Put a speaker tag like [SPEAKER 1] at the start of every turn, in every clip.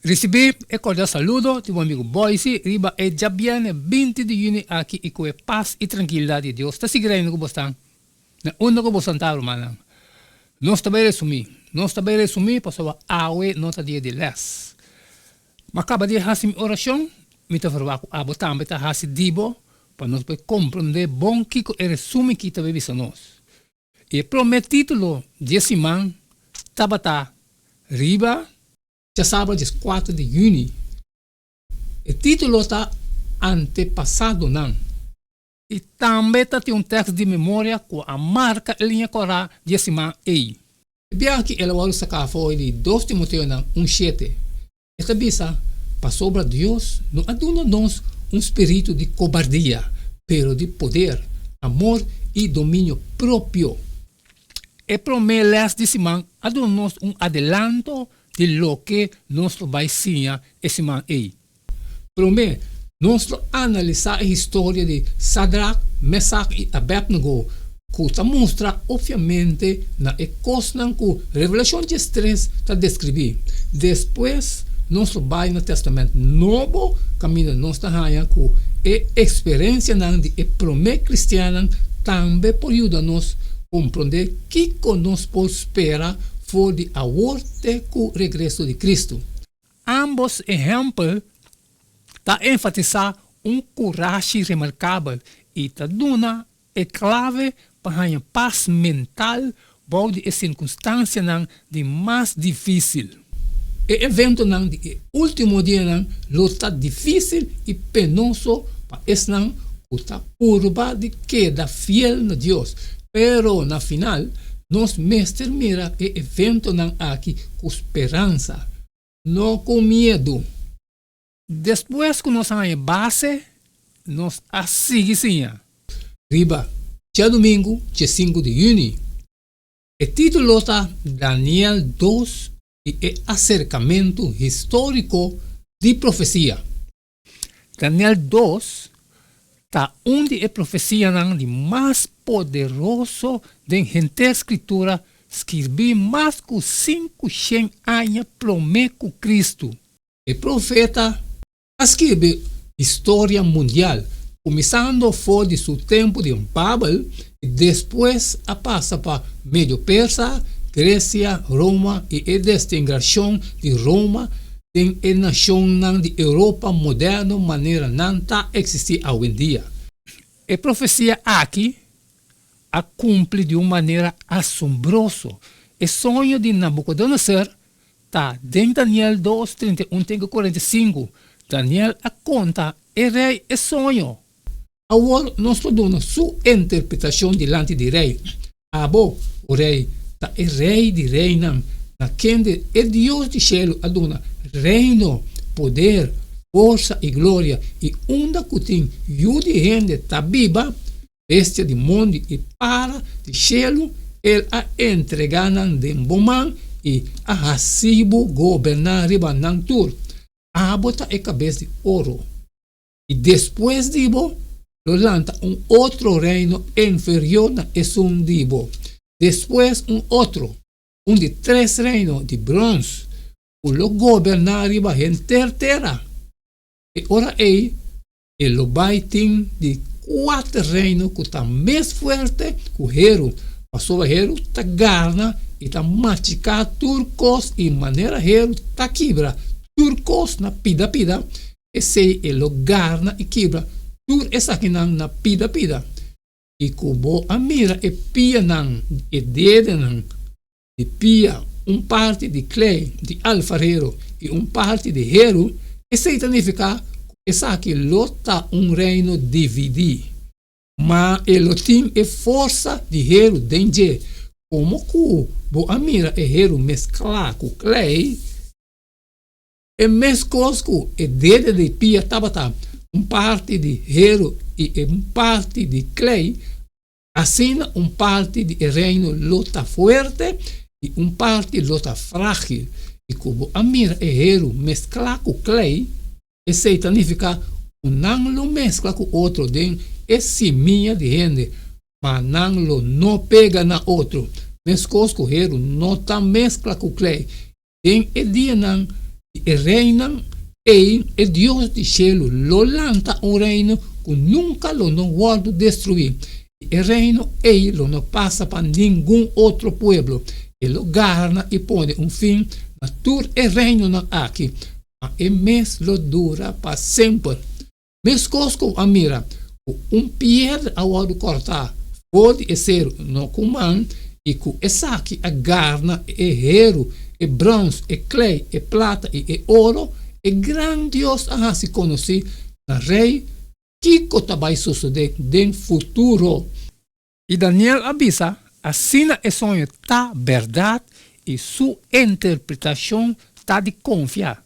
[SPEAKER 1] Risibí e kordial saludo di bo amigu Boysie riba e djabièrnè 20 di yüni aki i ku e pas i trankilidat di Dios ta sigui reina ku bosnan na unda ku bosan ta, rumannan. Nos ta bai resumí. Nos ta bai resumí pasobra awe no ta dia di lès. M'a kaba di hasi mi orashon, mi ta ferwagt ku abo tambe ta hasi di bo pa nos por komprondé bon kiko e resumi ki ta bai bisa nos. E promé título di e siman tabata riba. Djasabra 14 di yüni. E título ta Antepasadonan. I tambe ta tin un tèks di memoria ku a marka e liña kòrá di e siman ei. E biaha aki el a wòrdu saká for di 2 Timoteonan un shete. E ta bisa, Pasobra Dios no a duna nos un spiritu di kobardia, pero di poder, amor i dominio propio. E promé lès di siman a duna nos un adelanto di loke nos lo bai siña e siman ei. Promé, nos lo analisá e historia di Sadrak, Mesak i Abednego, ku ta mustra opviamente na e kosnan ku Revelashon 13 ta deskribí. Despues, nos lo bai na Tèstamènt Nobo, kaminda nos ta haña ku e eksperensianan di e promé kristiannan tambe por yuda nos komprondé kiko nos por spera for di awor te ku regreso di Kristu. Ámbos ehèmpel ta enfatisá un kurashi remarkabel i ta duna e klave pa haña pas mental bou di e sirkunstansianan di mas difísil. E eventonan di e último dianan lo ta difísil i penoso pa esnan ku ta purba di keda fiel na Dios, pero na final nos mester mira e eventonan aki ku speransa, no ku miedu. Despues ku nos a haña base, nos a sigui siña. Riba djadumingu 5 di yüni. E título ta Daniel 2 i e aserkamentu históriko di profesia. Daniel 2 ta un di e profesianan di mas poderoso den henter Skritura skirbí mas ku 500 aña promé ku Kristu. E profeta a skirbi historia mundial, kuminsando for di su tempu di Babel i despues a pasa pa Medio Persa, Gresia, Roma i e destingrashon di Roma den e nashonnan di Europa moderno manera nan ta eksistí awendia. E profesia aki a kumpli di un manera asombroso. E soño di Nabukodonosor Ta den Daniel 2, 31 te ku 45, Daniel a konta e rei e soño. Awor nos lo duna su interpretashon dilanti di rei. Abo, o rei, ta e rei di reinan, na kende e Dios di shelu a duna reino, poder, forsa i gloria, i unda ku tin yu di hende ta biba, bestia di mondi i para di shelu, el a entregá nan den bo man i a hasi bo goberná riba nan tur. Abo ta e kabes di oro. I despues di bo lo lanta un otro reino inferior na esun di bo, despues un otro, un di tres reino di brons, ku lo goberná riba henter tera. E ora ei E lo bai tin di kuater reino ku ta mes fuerte ku heru, pasobra heru ta garna i ta machiká tur kos i manera heru ta kibra tur kos na pida pida, esei e lo garna i kibra tur esakinan na pida pida. I ku bo a mira e pianan di e dedenan di pia, un parti di klei di alfarero i un parti di heru, esei ta nifiká ku esaki lo ta un reino dividí. Ma e lo tin e forsa di heru den dje. Komo ku bo a mira e heru mesklá ku klei, e meskos ku e dede di pia tabata un parti di heru i un parti di klei, Asina un parti di e reino lo ta fuerte i un parti lo ta frágil. I ku bo a mira e heru mesklá ku klei, esei ta nifiká ku nan lo meskla ku otro den e simia di hende, ma nan lo no pega na otro, meskos ku heru no ta meskla ku klei. Den e dianan. Di e reinan ei e Dios di shelu lo lanta un reino ku nunka lo no wòrdu destruí, i e reino ei lo no pasa pa ningun otro pueblo. E lo garna i pone un fin na tur e reinonan aki, ma e mes lo dura pa semper. Meskos ku a mira ku un piedra a wòrdu kòrtá for di e seru no ku man, i ku esaki a garna e heru, e bròns, e klei, e plata i e oro, e gran Dios a hasi konosí na rei kiko ta bai sosodé den futuro. I Daniel a bisa, Asina e soño ta bèrdat i su interpretashon ta di konfia.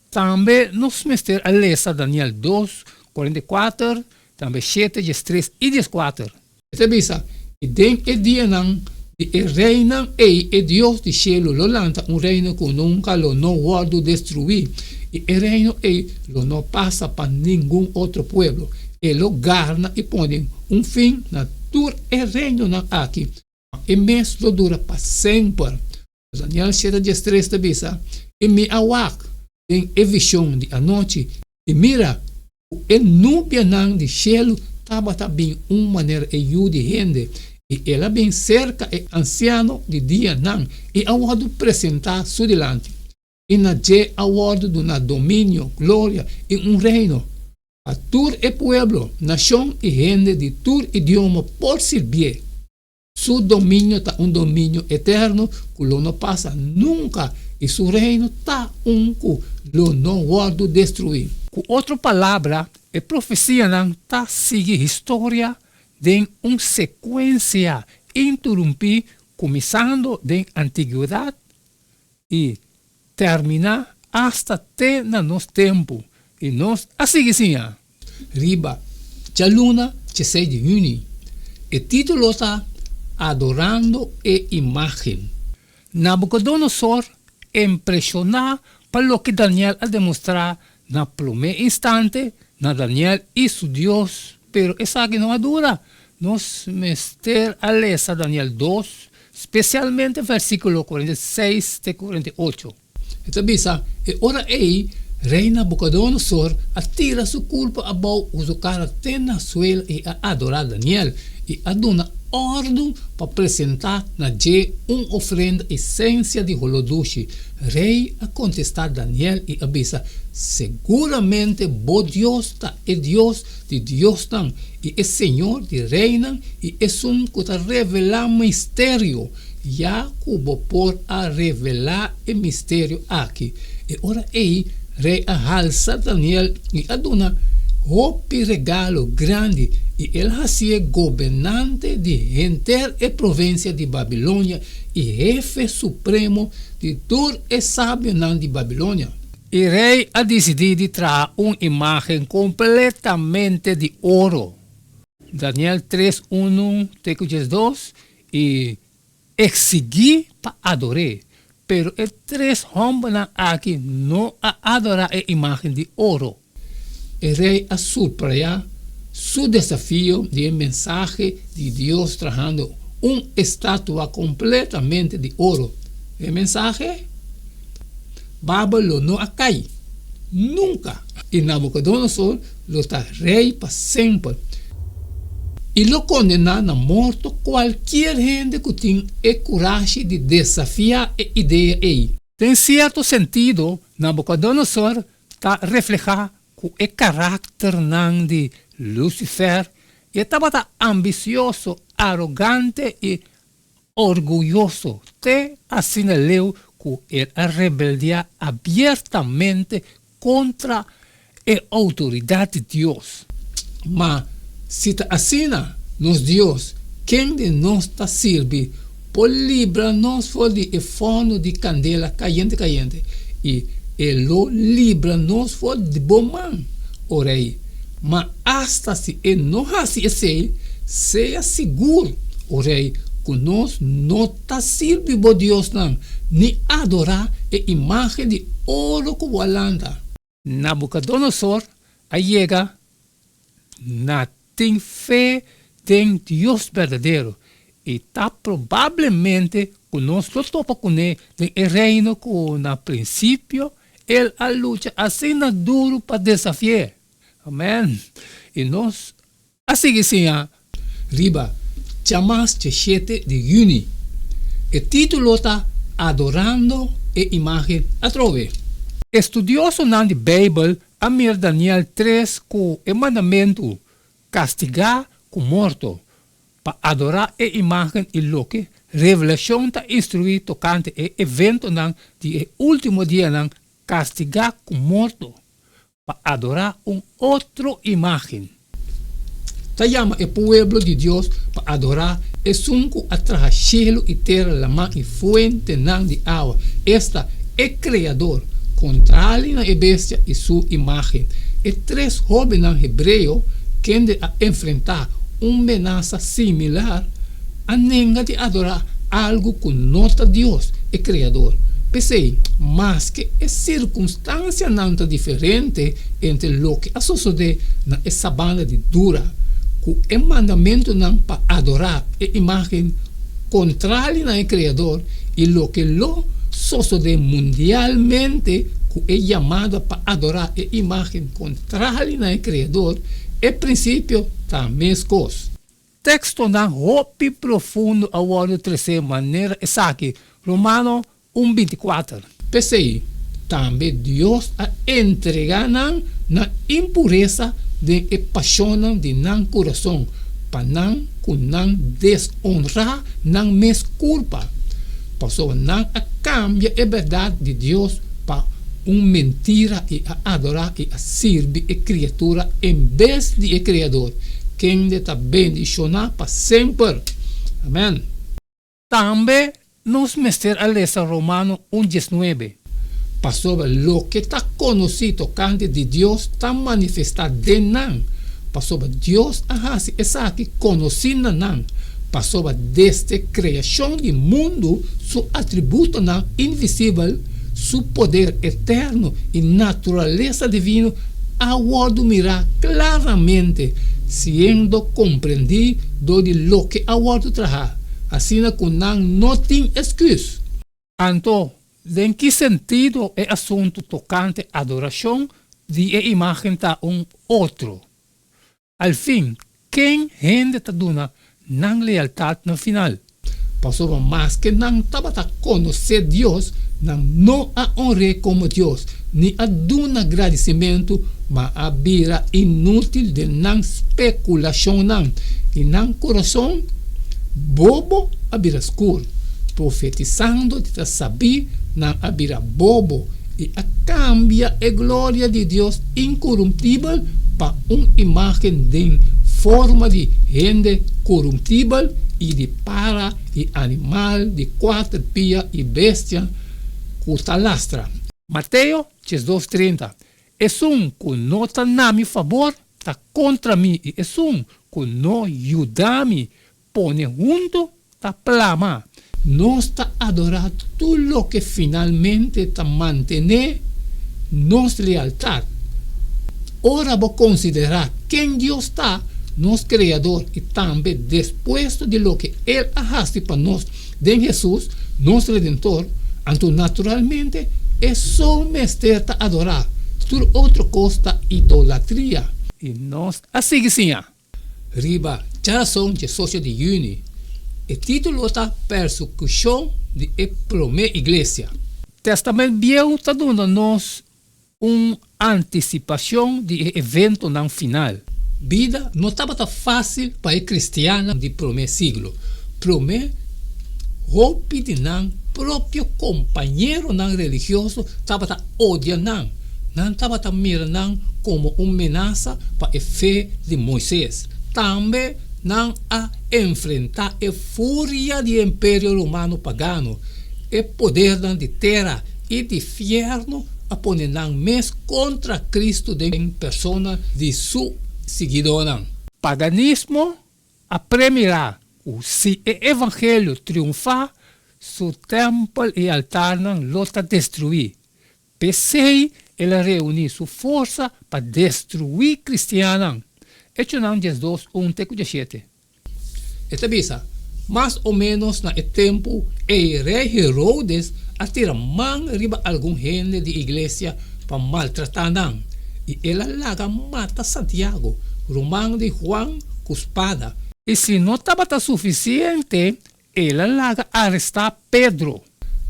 [SPEAKER 1] Tambe nos mester a lesa Daniel dos, 44, tambe shete, diestres i dieskuater. E ta bisa, I den e dianan di e reinan ei e Dios di shelu lo lanta un reino ku nunka lo no wòrdu destruí, i e reino ei lo no pasa pa ningun otro pueblo. E lo garna i pone un fin na tur e reinonan aki, ma e mes lo dura pa semper. Daniel shete diestres ta bisa, I mi a wak den e vishon di anochi, i mira, ku e nubianan di shelu tabata bin un manera e Yu di hende, i el a bin serka e ansiano di dianan i a wòrdu presentá su dilanti. I na dje a wòrdu duná dominio, gloria i un reino, pa tur e pueblo, nashon i hende di tur idioma por sirbié. Su dominio ta un dominio eterno ku lo no pasa nunka i su reino ta un ku lo no wòrdu destruí. Ku otro palabra, e profesianan ta sigui historia den un sekuensia interumpí kuminsando den antigwedat i terminá asta te na nos tempu, i nos a sigui siña. Riba djaluna dieseis di yüni, e título ta Adorando e Imágen. Nabucodonosor, impreshoná pa loke Daniel a demostrá na promé instante na Daniel i su Dios, pero esaki no a dura. Nos mester a lesa Daniel dos, spesialmente versíkulo 46 te 48. E ta bisa, E ora ei, rei Nabukodonosor a tira su kurpa abou ku su kara te na suela i a adorá Daniel, i a duna òrdu pa presentá na dje un ofrenda i sensia di holó dushi. Rei a kontestá Daniel i a bisa, Seguramente bo Dios ta e Dios di diosnan i e Señor di reinan i Esun ku ta revelá misterio, ya ku bo por a revelá e misterio aki. E ora ei rei a halsa Daniel i a duna hopi regalo grandi, i el hasié gobernante di henter e provinsia di Babilonia i hefe supremo di tur e sabionan di Babilonia. E rei a disidí di traha un imágen kompletamente di oro. Daniel tres, unu te ku diesdos, i eksigí pa ador'é. Pero e tres hòmbernan aki no a adorá e imágen di oro. E rei a surprayá su desafio di e mensahe di Dios trahando un estatua kompletamente di oro. E mensahe? Babel lo no a kai nunka i Nabukodonosor lo ta rei pa semper i lo kondená na morto kualkier hende ku tin e kurashi di desafiá e idea ei. Den sierto sentido, Nabukodonosor ta reflehá ku e karakternan di Lucifer, i e tabata ambisioso, arogante i orguyoso te asina leu ku el a rebeldiá abiertamente kontra e outoridat di Dios. Ma si ta asina, nos Dios, kende nos ta sirbi, por libra nos for di e fòrnu di kandela kayente kayente, i e lo libra nos for di bo man, o rei. Ma asta si e no hasi esei, sea sigur, o rei, ku nos no ta sirbi bo diosnan, ni adorá e imágen di oro ku bo a lanta. Nabukodonosor a yega na tin fe den Dios berdadero, i ta probablemente ku nos lo topa kuné den e Reino ku na prinsipio El a lucha asina duru pa desafi'é. Amèn. I nos a sigui siña riba djamas djeshete di yüni. E título ta Adorando e Imágen Atrobe. Estudiosonan di Beibel a mira Daniel tres ku e mandamentu kastigá ku morto pa adorá e imágen i loke Revelashon ta instruí tokante e eventonan di e último dianan kastigá ku morto pa adorá un otro imágen. Ta yama e pueblo di Dios pa adorá Esun ku a traha shelu i tera, laman i fuentenan di awa, esta, e Kreador, kontrali na e bestia i su imágen. E tres hóbennan hebreo kende a enfrentá un menasa similar a nenga di adorá algu ku no ta Dios, e Kreador. P'esei, maske e sirkunstansianan ta diferente entre loke a sosodé na e sabana di Dura ku e mandamentunan pa adorá e imágen kontrali na e Kreador i loke lo sosodé mundialmente ku e yamada pa adorá e imágen kontrali na e Kreador, e prinsipio ta meskos. Tekstonan hopi profundo a wòrdu tresé manera esaki, Romano un bintikuater. P'esei, tambe Dios a entregá nan na impuresa den e pashonnan di nan kurason, pa nan ku nan desonrá nan mes kurpa, pasobra nan a kambia e bèrdat di Dios pa un mentira i a adorá i a sirbi e kriatura en bes di e Kreador, kende ta bendishoná pa semper. Amèn. Tambe nos mester a lesa Romano un diesnuebe. Pasobra loke ta konosí tokante di Dios ta manifestá den nan, pasobra Dios a hasi esaki konosí na nan, pasobra desde kreashon di mundu su atributonan invisibel, su poder eterno i naturalesa divino a wòrdu mirá klaramente, siendo komprendí dor di loke a wòrdu trahá, asina ku nan no tin esküs. Anto, den ki sentido e asuntu tokante adorashon di e imágen ta un otro? Al fin, ken hende ta duna nan lealtat na final? Pasobra maske nan tabata konosé Dios, nan no a onr'é komo Dios, ni a duna gradisimentu, ma a bira inútil den nan spekulashonnan, i nan kurason bobo a bira skur. Profetisando di ta sabí, nan a bira bobo i a kambia e gloria di Dios inkorumptibel pa un imágen den forma di hende korumptibel i di para i animal di kuater pia i bestia ku ta lastra. Mateo diesdos trinta, Esun ku no ta na mi fabor ta kontra mi i esun ku no yuda mi pone huntu ta plama. Nos ta adorá tur loke finalmente ta mantené nos lealtat. Ora bo konsiderá ken Dios ta, nos Kreador, i tambe despuesto di loke El a hasi pa nos den Hesus, nos Redentor, anto naturalmente E so mester ta adorá. Tur otro kos ta idolatria. I nos a sigui siña. Riba djarason dje sosio di yüni, e título ta Persekushon di e Promé Iglesia. Tèstamènt Bieu ta duna nos un antisipashon di e eventonan final. Bida no tabata fásil pa e kristiannan di promé siglo. Promé, hopi di nan propio kompañeronan religioso tabata odia nan. Nan tabata mira nan komo un menasa pa e fe di Moises. Tambe nan a enfrentá e furia di e Imperio Romano pagano. E podernan di tera i di fièrnu a pone nan mes kontra Kristu den persona di su siguidónan. Paganismo a premirá ku si e evangelio triunfá, su tèmpel i altarnan lo ta destruí. P'esei el a reuní su forsa pa destruí kristiannan. Echonan diesdos un te ku diesshete. E ta bisa, Mas o ménos na e tempu ei Rei Herodes a tira man riba algun hende di iglesia pa maltratá nan, i el a laga mata Santiago, ruman di Juan, ku spada. I si no tabata sufisiente, el a laga arestá Pedro.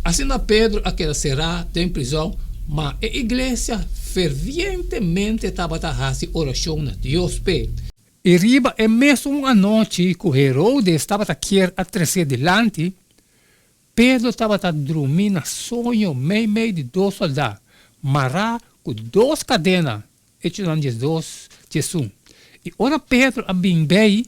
[SPEAKER 1] Asina Pedro a keda será den prizòn, ma e iglesia fervientemente tabata hasi orashon na Dios p'e. I riba e mesun anochi ku Herodes tabata kier a tres'é dilanti, Pedro tabata drumí na soño meimei di dos soldá, mará ku dos kadena, Echonan 12, 11. I ora Pedro a bin bei,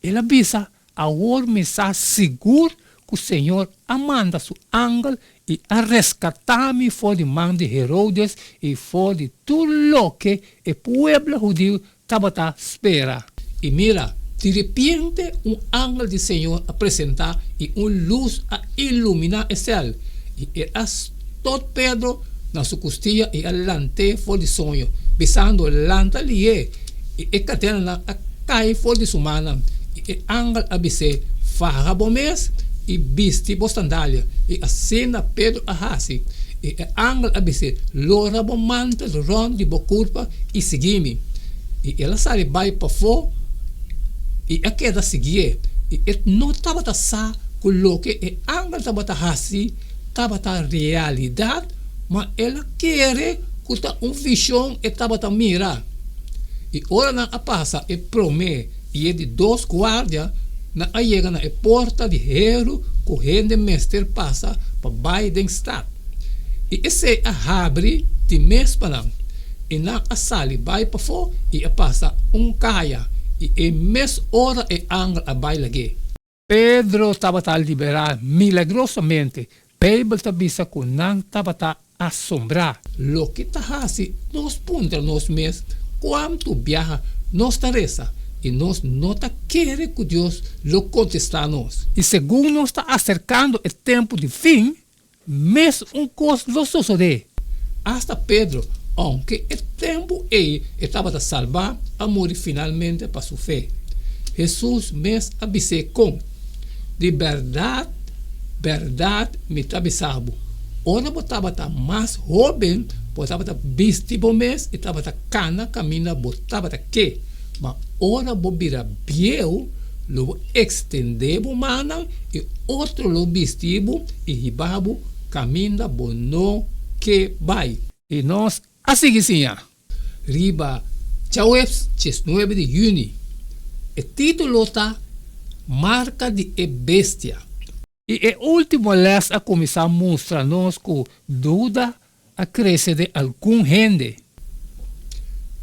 [SPEAKER 1] el a bisa, Awor mi sa sigur ku Señor a manda su angel i a reskatá mi for di man di Herodes i for di tur loke e pueblo hudiu tabata spera. I mira, di ripiente un angel di Señor a presentá i un lus a iluminá e sèl, i el a stot Pedro na su kustia i a lant'é for di soño, bisando, Lanta lihé! I e kadenanan a kai for di su mannan. I e angel a bis'é, Faha bo mes i bisti bo sandalia. I asina Pedro a hasi. I e angel a bis'é, Lora bo mantel rònt di bo kurpa i sigui mi. I el a sali bai pafó i a keda siguié. I e no tabata sa ku loke e angel tabata hasi tabata realidat, ma el a kere ku ta un vishon e tabata mira. I ora nan a pasa e promé i e di dos guardia, nan a yega na e porta di heru ku hende mester pasa pa bai den stat. I esei a habri di mes pa nan, i nan a sali bai pafó i a pasa un kaya, i e mes ora e angel a bai lag'é. Pedro tabata liberá milagrosamente. Beibel ta bisa ku nan tabata asombrá. Loke ta hasi nos puntra nos mes kuantu biaha nos ta resa i nos no ta kere ku Dios lo kontestá nos. I segun nos ta aserkando e tempu di fin, Mes un kos lo sosodé. Asta Pedro, ounke e tempu ei e tabata salbá, a muri finalmente pa su fe. Hesus mes a bis'é kon, Di bèrdat, bèrdat mi ta bisa bo, ora bo tabata mas hóben, bo tabata bisti bo mes i tabata kana kaminda bo tabata ke, ma ora bo bira bieu, lo bo ekstendé bo mannan i otro lo bisti bo i hiba bo kaminda bo no ke bai. I nos a sigui siña. Riba djaweps 19 di yüni. E título ta Marka di e Bestia. I e último lès a kuminsá mustra nos ku duda a krese den algun hende.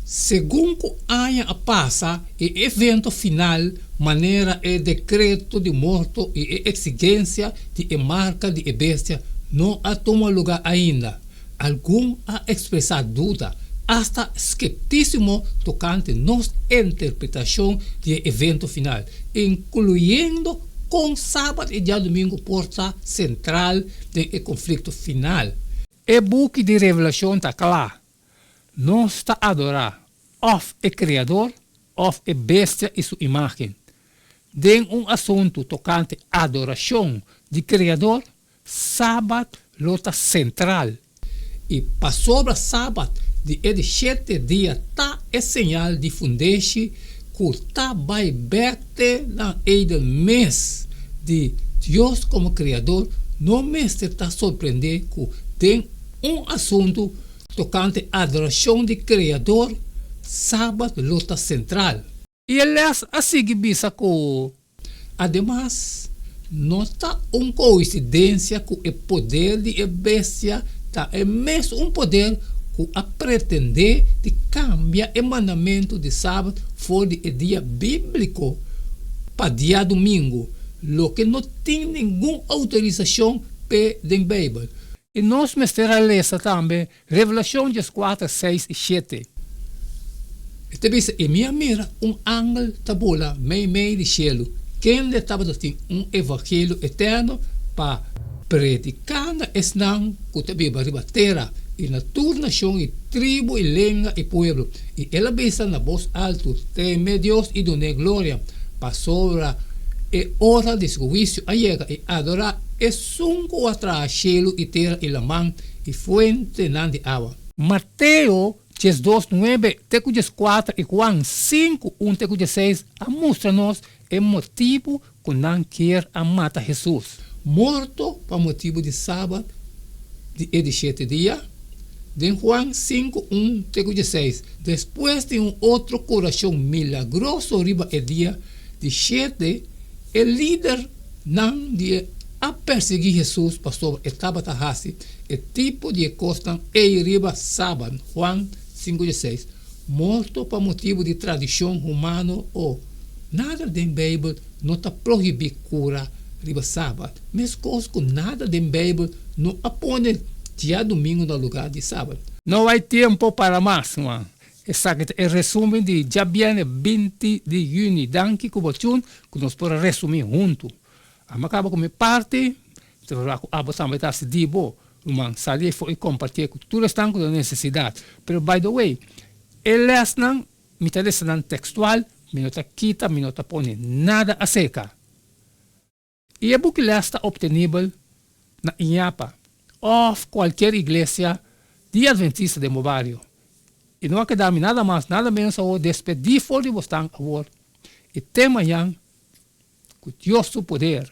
[SPEAKER 1] Segun ku aña a pasa, e evento final, manera e dekreto di morto i e eksigensia di e marka di e bestia, no a tuma lugá ainda. Algun a ekspresá duda, asta skeptisimo tokante nos interpretashon di e evento final, inkluyendo kon Sabat i djadumingu por ta sentral den e konflikto final. E buki di Revelashon ta kla. Nos ta adorá òf e Kreador òf e bestia i su imágen. Den un asuntu tokante adorashon di Kreador, Sabat lo ta sentral. I pasobra Sabat di e di shete dia ta e señal di fundeshi ku ta bai bèk te na Eden mes di Dios komo Kreador, no mester ta sorprendé ku den un asuntu tokante adorashon di Kreador, Sabat lo ta sentral. I e lès a sigui bisa ku. Ademas, no ta un koinsidensia ku e poder di e bestia ta e mes un poder ku a pretendé di kambia e mandamentu di Sabat for di e dia bíbliko pa diadumingu, loke no tin ningun outorisashon p'e den Beibel. I nos mester a lesa tambe Revelashon 14, 6 i 7. E ta bisa, I mi a mira un angel ta bula meimei di shelu, kende tabata tin un evangelio eterno pa prediká na esnan ku ta biba riba tera, i na tur nashon i tribu i lenga i pueblo. I el a bisa na bos altu, Teme Dios i dun'é gloria, pasobra. E ora di su huisio a yega i adorá Esun ku a traha shelu i tera i laman i fuentenan di awa. Mateo 12, 9 te ku 14 i Juan 5, 1 te ku 16 a mustra nos e motibu ku nan kier a mata Hesus. Morto pa motibu di sabat di e di shete dia, den Juan 5, 1 te ku 16. Despues di un otro kurashon milagroso riba e dia di shete, e lidernan di e a persiguí Hesus pasobra e tabata hasi e tipo di e kosnan ei riba sabat, Juan 5, 16. Morto pa motibu di tradishon humano o nada den Beibel no ta prohibí kura riba sabat, meskos ku nada den Beibel no a pone djadumingu na lugá di sabat. No hay tiempo para mas, Juan. Esaki ta e resumen di djabièrnè 20 di yüni. Danki ku bo tune ku nos por a resumí huntu. Amo a kaba ku mi parti, mi ta spera ku abo tambe ta hasi di bo, ruman. Sali afó i kompartié ku tur esnan ku ta nesesidat. Pero by the way, e lèsnan mi ta lesa nan tekstual, mi no ta kita, mi no ta pone nada aserka. I e buki lès ta optenibel na INAPA òf kualkier iglesia di Adventista den bo bario. I no a keda mi nada mas nada ménos awor despedí for di bosnan awor i te mañan ku Dios su poder.